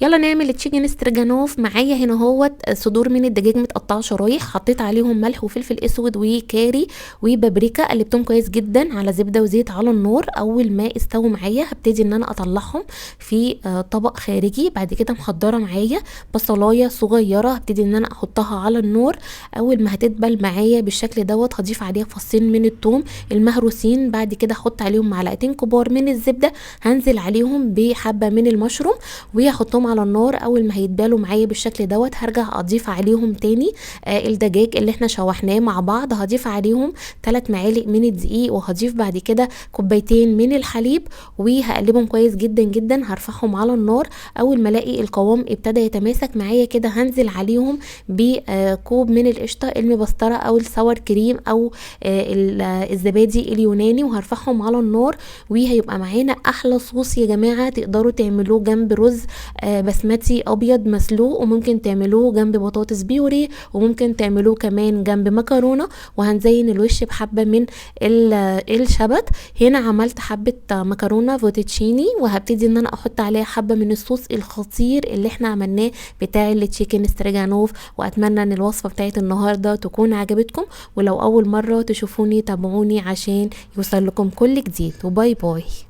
يلا نعمل chicken stroganoff. معايا هنا اهوت صدور من الدجاج متقطعه شرايح، حطيت عليهم ملح وفلفل اسود وكاري وبابريكا، قلبتهم كويس جدا على زبدة وزيت على النار. اول ما استووا معايا هبتدي ان انا اطلعهم في طبق خارجي. بعد كده محضرة معايا بصلايه صغيرة، هبتدي ان انا احطها على النار. اول ما هتدبل معايا بالشكل دوت هضيف عليها فصين من الثوم المهروسين، بعد كده احط عليهم معلقتين كبار من الزبدة، هنزل عليهم بحبه من المشروم وهحطهم على النار. اول ما هيتبالوا معايا بالشكل دوت هرجع اضيف عليهم تاني الدجاج اللي احنا شوحناه مع بعض. هضيف عليهم 3 معالق من الدقيق، وهضيف بعد كده كوبايتين من الحليب، وهقلبهم كويس جدا جدا. هرفعهم على النار. اول ما الاقي القوام ابتدى يتماسك معايا كده هنزل عليهم بكوب من القشطه المبستره او ال sour cream او الزبادي اليوناني، وهرفعهم على النار. وهيبقى معانا احلى صوص يا جماعة، تقدروا تعملوه جنب رز بسمتي ابيض مسلوق، وممكن تعملوه جنب بطاطس بيوري، وممكن تعملوه كمان جنب مكرونه. وهنزين الوش بحبه من الشبت. هنا عملت حبه مكرونه فوتوتشيني، وهبتدي ان انا احط عليها حبه من الصوص الخطير اللي احنا عملناه بتاع ال chicken stroganoff. واتمنى ان الوصفة بتاعت النهارده تكون عجبتكم، ولو اول مرة تشوفوني تابعوني عشان يوصل لكم كل جديد. و bye bye.